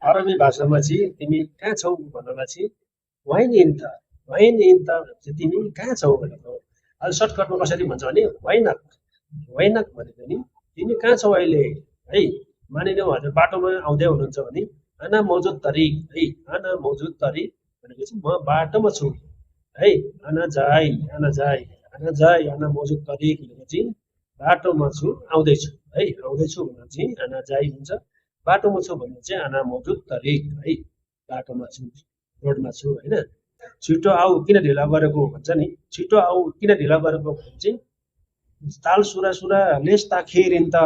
अरबी भाषामा चाहिँ तिमी कहाँ छौ भन्नलाई चाहिँ वाइन इन्त वाइन इन्त चाहिँ तिमी कहाँ छौ भनेको। अहिले सर्टकटमा कसरी भन्छ भने वाइनक वाइनक भनेको नि तिमी कहाँ छौ अहिले है। मानिलिउँ हजुर बाटोमा आउँदै हुनुहुन्छ भने आना मौजुद तरिक है, आना मौजुद तरिक भनेपछि म बाटोमा छु है। आना जाई आना जाई आना जाई आना मौजुद तरिक भनेपछि बाटोमा छु आउँदैछु है। आउँदैछु भनेर चाहिँ आना जाई हुन्छ। बाटोमा छु भन्नु चाहिँ आना मौजुद तरिक है, बाटोमा छु रोडमा छु होइन। छिटो आऊ किन ढिला गरेको भन्छ नि, छिटो आऊ किन ढिला गरेको भने चाहिँ ताल सुरा सुरा लेस ताखेरिन त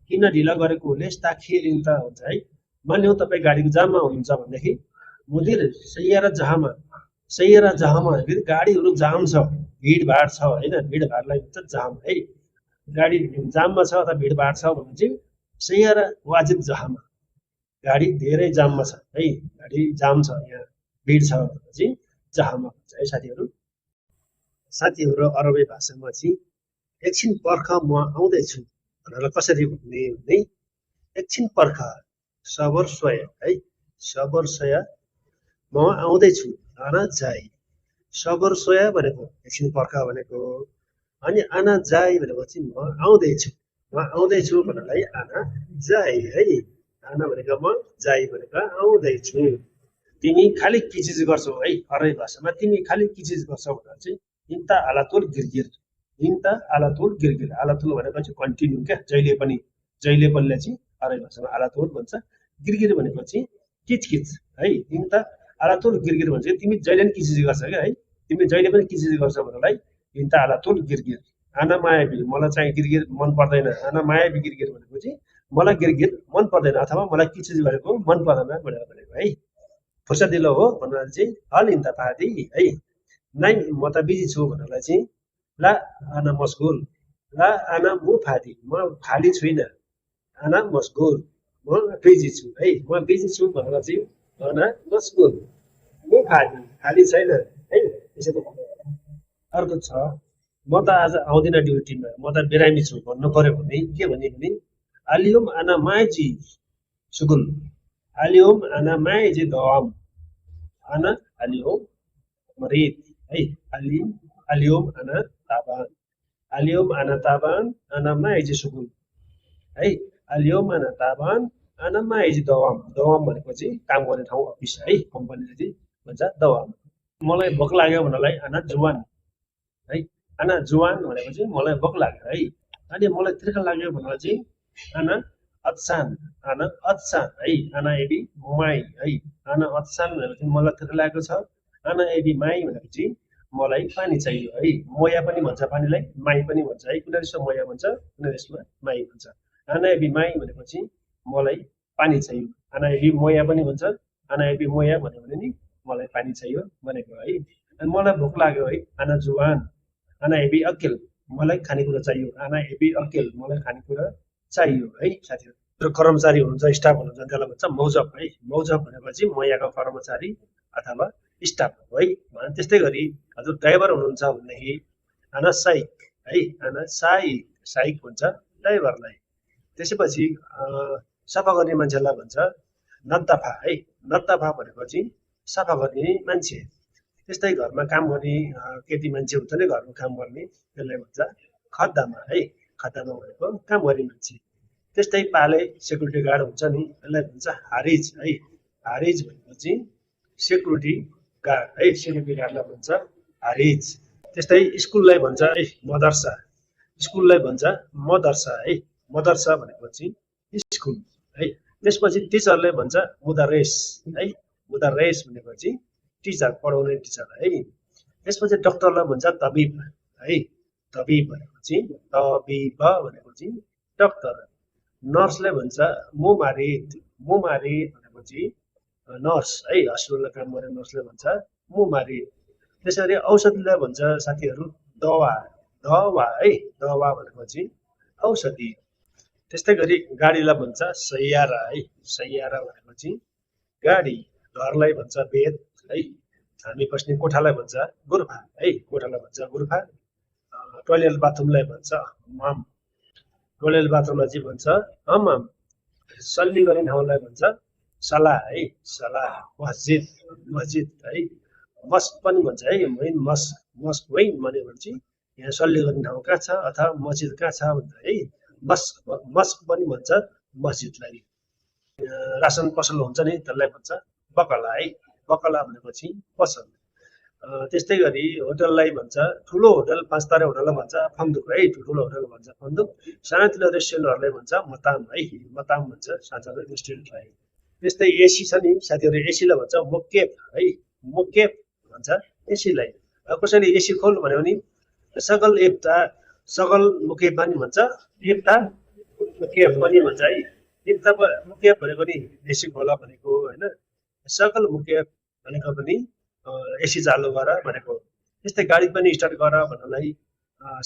किन ढिला गरेको लेस ताखेरिन त हुन्छ है। मानिलिउँ तपाईँ गाडीको जाममा हुनुहुन्छ भनेदेखि मुदिर सैयरा जहामा फेरि गाडीहरू जाम छ भिडभाड छ होइन, भिडभाडलाई भन्छ जाम है। गाडी जाममा छ अथवा भिडभाड छ भने चाहिँ सैयरा वाजिब जहामा गाडी धेरै जाममा छ है, गाडी जाम छ यहाँ भिड छ भनेपछि जहामा भन्छ है साथीहरू। साथीहरू अरबी भाषामा चाहिँ एकछिन पर्ख म आउँदैछु भनेर कसरी भन्ने भने एकछिन पर्ख सबर सोय है, सबर सोय म आउँदैछु आना जाई। सबर सोया भनेको एकछिन पर्ख भनेको, अनि आना जाई भनेको चाहिँ म आउँदैछु भन्नलाई आना जाई है। आना भनेको म जाई भनेको आउँदैछु। तिमी खालि के चिज गर्छौ है अरबी भाषामा, तिमी खालि के चिज गर्छौ भनेर चाहिँ इन्ता आलातुल गिरगिर, इन्ता आलातुल गिरगिर। आलातुल भनेको चाहिँ कन्टिन्यू क्या, जहिले पनिलाई चाहिँ अरबी भाषामा आलातुल भन्छ। गिरगिर भनेको चाहिँ किचकिच है। इन्ता आलातुल गिरगिर भन्छ तिमी जहिले पनि के चिज गर्छ क्या है, तिमी जहिले पनि के चिज गर्छ भन्नलाई इन्ता आलातुल गिरगिर। आना मायाबी मलाई चाहिँ गिरगिर मन पर्दैन, आना मायाबी गिरगिर भनेको चाहिँ मलाई गिरगिर मन पर्दैन अथवा मलाई के चिज गरेको मन पर्दैन भनेर भनेको है। फुर्सदिलो हो भन्नलाई चाहिँ हल इन्ता पादी है, नाइ म त बिजी छु भन्नलाई चाहिँ ला आना मस्गुल, ला आना मु फादी म खाली छुइनँ, आना मस्गुल म बिजी छु है। म बिजी छु भनेर चाहिँ आना मस्गुल मु खाली छैन है। त्यसरी अर्को छ म त आज आउँदिनँ ड्युटीमा, म त बिरामी छु भन्नु पर्यो भने के भन्ने भने आलियोम आना माइजी सुगुल, आलियोम आना माइजी दवाम, आना आलियोम मरिद है। आलियोम आना ताबान, आलियोम आना ताबान आना माइजी सुगुल है। आलियोम आना ताबान आना माइजी दवाम, दवाम भनेको चाहिँ काम गर्ने ठाउँ अफिस है, कम्पनीले चाहिँ भन्छ दवाम। मलाई भोक लाग्यो भन्नलाई आना जुवान है, आना जुवान भनेको चाहिँ मलाई भोक लाग्यो है। अनि मलाई तिर्खा लाग्यो भनेर चाहिँ आना अत्सान, आना अत्सान है। आना एबी माई है, आना अत्सान भनेको चाहिँ मलाई तिर्खा लागेको छ। आना एबी माई भनेको चाहिँ मलाई पानी चाहियो है। मोया पनि भन्छ पानीलाई, माई पनि भन्छ है। कुनै देशमा मोया भन्छ, कुनै देशमा माई भन्छ। आना एबी माई भनेको चाहिँ मलाई पानी चाहियो। आना एबी मोया पनि भन्छ, आना एबी मोया भन्यो भने नि मलाई पानी चाहियो भनेको है। अनि मलाई भोक लाग्यो है, आना जुवान, आना एबी अकेल मलाई खानेकुरा चाहियो, आना एबी अकेल मलाई खानेकुरा चाहियो है साथीहरू। जो कर्मचारी हुनुहुन्छ स्टाफ हुनुहुन्छ त्यसलाई भन्छ मौजब है। मौजब भनेपछि मयाको कर्मचारी अथवा स्टाफ हो है। त्यस्तै गरी हजुर ड्राइभर हुनुहुन्छ भनेदेखि आना साइक है, आना साइक, साइक भन्छ ड्राइभरलाई। त्यसपछि सफा गर्ने मान्छेलाई भन्छ नद्दाफा है, नद्दाफा भनेको चाहिँ सफा गर्ने मान्छे। त्यस्तै घरमा काम गर्ने केटी मान्छे हुन्छ नि घरमा काम गर्ने, त्यसलाई भन्छ खद्दामा है, खद्दामा भनेको काम गर्ने मान्छे। त्यस्तै पाले सेक्युरिटी गार्ड हुन्छ नि त्यसलाई भन्छ हारिज है, हारिज भनेको चाहिँ सेक्युरिटी गार्ड है, सेक्युरिटी गार्डलाई भन्छ हारिज। त्यस्तै स्कुललाई भन्छ है मदरसा, स्कुललाई भन्छ मदरसा है, मदरसा भनेको चाहिँ स्कुल है। त्यसपछि टिचरले भन्छ मुदरेस है, मुदरेस भनेको चाहिँ टिचर, पढाउने टिचर है। त्यसपछि डक्टरलाई भन्छ तबिब है, तबिब भनेको चाहिँ तबिब भनेको चाहिँ डक्टर। नर्सलाई भन्छ मुमारिद, मुमारिद भनेको चाहिँ नर्स है, हस्पिटलमा काम गर्ने नर्सलाई भन्छ मुमारिद। त्यसरी औषधिलाई भन्छ साथीहरू दवा, दवा है, दवा भनेको चाहिँ औषधि। त्यस्तै गरी गाडीलाई भन्छ सैयारा है, सैयारा भनेको चाहिँ गाडी। घरलाई भन्छ बेद है, हामी बस्ने कोठालाई भन्छ गुर्फा है, कोठालाई भन्छ गुर्फा। टोइलेट बाथरुमलाई भन्छ हमाम, टोइलेट बाथरुमलाई चाहिँ भन्छ हमाम। सल्ली गर्ने ठाउँलाई भन्छ सलाह है सलाह मस्जिद मस्जिद है मस्क पनि भन्छ है होइन मस्क मस्क होइन भन्यो भने चाहिँ यहाँ सल्ले गर्ने ठाउँ कहाँ छ अथवा मस्जिद कहाँ छ भन्दा है मस्क मस्क पनि भन्छ मस्जिदलाई रासन पसल हुन्छ नि त्यसलाई भन्छ बकला है बकला भनेपछि पसल त्यस्तै गरी होटललाई भन्छ ठुलो होटल 5 तारा होटललाई भन्छ फन्दुक है ठुलो होटल भन्छ फन्दुक सानोतिनो रेस्टुरेन्टहरूलाई भन्छ मताम है मताम भन्छ सानो रेस्टुरेन्टलाई त्यस्तै एसी छ नि साथीहरू एसीलाई भन्छ मुकेफ है मुकेफ भन्छ एसीलाई कसैले एसी खोल भन्यो भने सगल एप्टा सगल मुकेफ पनि भन्छ एप्टा मुकेफ पनि भन्छ है एप्टा मुकेफ भनेको नि एसी खोला भनेको होइन सगल मुकेफ भनेको पनि एसी चालु गर भनेको त्यस्तै गाडी पनि स्टार्ट गर भन्नलाई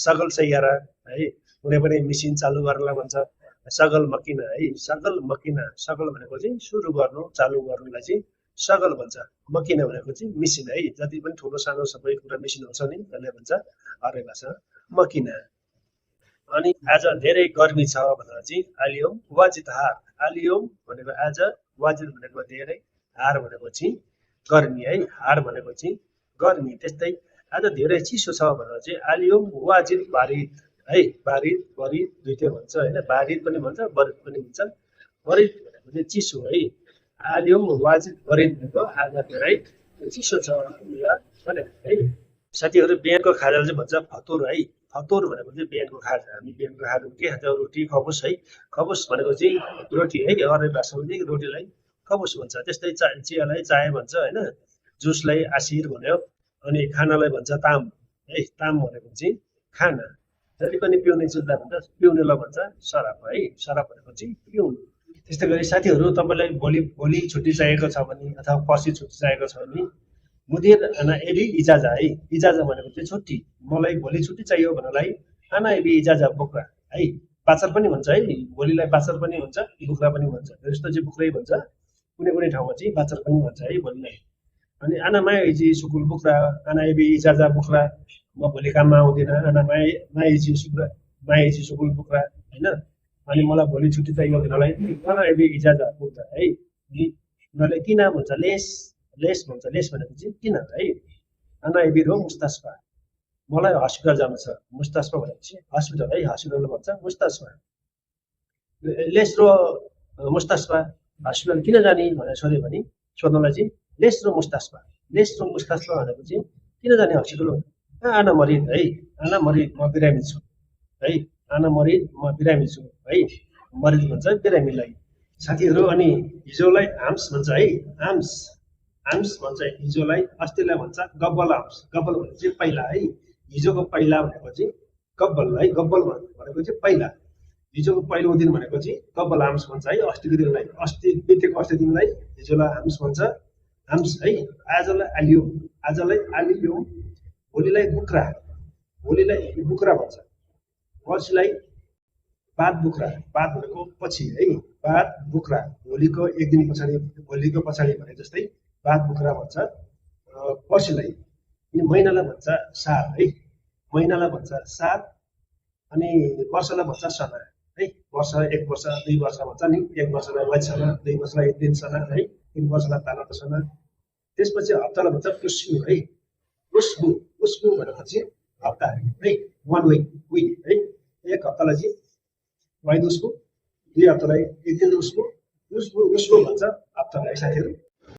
सगल सैयारा है कुनै पनि मेसिन चालु गर्नलाई भन्छ सगल मकिना है सगल मकिना सगल भनेको चाहिँ सुरु गर्नु चालु गर्नुलाई चाहिँ सगल भन्छ मकिना भनेको चाहिँ मेसिन है जति पनि ठुलो सानो सबै कुरा मेसिन हुन्छ नि त्यसलाई भन्छ अरे भाषा मकिना अनि आज धेरै गर्मी छ भनेर चाहिँ आलियोम वाजिद आलियोम भनेको आज वाजिद भनेको धेरै हार भनेको चाहिँ गर्मी है हार भनेको चाहिँ गर्मी त्यस्तै आज धेरै चिसो छ भनेर चाहिँ आलियोम वाजिद बारिद है बारिद बरिद दुईटै भन्छ होइन बारिद पनि भन्छ बरिद पनि भन्छ बरिद भनेको चाहिँ चिसो है आलियोम वाजिद बरिद भनेको आज धेरै चिसो छ भने है साथीहरू बिहानको खाजालाई चाहिँ भन्छ फतुर है फतुर भनेको चाहिँ बिहानको खाजा हामी बिहानको खाजा के खान्छ रोटी खबुस है खबुस भनेको चाहिँ रोटी है अरू भाषामा चाहिँ रोटीलाई खबुस भन्छ त्यस्तै चियालाई चाय भन्छ होइन जुसलाई आसिर भन्यो अनि खानालाई भन्छ ताम है ताम भनेको चाहिँ खाना जति पनि पिउने चिजलाई भन्छ पिउनेलाई भन्छ सराप है सराप भनेको चाहिँ पिउनु त्यस्तै गरी साथीहरू तपाईँलाई भोलि छुट्टी चाहिएको छ भने अथवा पर्सि छुट्टी चाहिएको छ भने मुदिर आना एबी इजाजा है इजाजा भनेको चाहिँ छुट्टी मलाई भोलि छुट्टी चाहियो भन्नलाई आना एबी इजाजा बोक्रा है बाछर पनि भन्छ है भोलिलाई बाछर पनि हुन्छ बुक्रा पनि भन्छ जस्तो चाहिँ बुक्रै भन्छ कुनै कुनै ठाउँमा चाहिँ बाछर पनि भन्छ है भोलिलाई अनि आना मायाजी सुकुल बुक्रा आना एबी इजाजा बुक्रा म भोलि काममा आउँदिनँ आना मायाजी सुकुल बुक्रा होइन अनि मलाई भोलि छुट्टी चाहियो भन्नलाई आना एबी इजाजा बुक्रा है उनीहरूले किन भन्छ लेस भन्छ लेस भनेको चाहिँ किन है आना एबी रो मुस्तासफा मलाई हस्पिटल जानु छ मुस्तासफा भनेपछि हस्पिटल है हस्पिटल भन्छ मुस्तासफा लेस रो मुस्तासफा हस्पिटल किन जाने भनेर सोध्यो भने सोध्नलाई चाहिँ लेस रो मुस्तासफा भनेको चाहिँ किन जाने हस्पिटल आना मरिद है आना मरिद म बिरामी छु है आना मरिद म बिरामी छु है मरिद भन्छ बिरामीलाई साथीहरू अनि हिजोलाई आम्स भन्छ है आम्स भन्छ हिजोलाई अस्तिलाई भन्छ गब्बल आम्स गब्बल भनेको चाहिँ पहिला है हिजोको पहिला भनेको चाहिँ गब्बल है गब्बल भनेको चाहिँ पहिला हिजोको पहिलो दिन भनेको चाहिँ गब्बल आम्स भन्छ है अस्तिको दिनलाई बितेको अस्ति दिनलाई हिजोलाई आम्स भन्छ आम्स है आजलाई आलियोम भोलिलाई बुक्रा भन्छ पर्सिलाई बाद बुक्रा बाद भनेको पछि है बाद बुक्रा भोलिको एक दिन पछाडि भने जस्तै बाद बुक्रा भन्छ पर्सिलाई अनि महिनालाई भन्छ साल है महिनालाई भन्छ साल अनि वर्षलाई भन्छ सना है वर्ष एक वर्ष 2 वर्ष भन्छ नि एक वर्षलाई वैसना 2 वर्षलाई दिन सना है 3 वर्षलाई तालको सना त्यसपछि हप्तालाई भन्छ पुस्बु है पुस्बु भनेपछि हप्ता है 1 विक है एक हप्तालाई चाहिँ वाइद उसको 2 हप्तालाई एक दिन उसको भन्छ हप्तालाई साथीहरू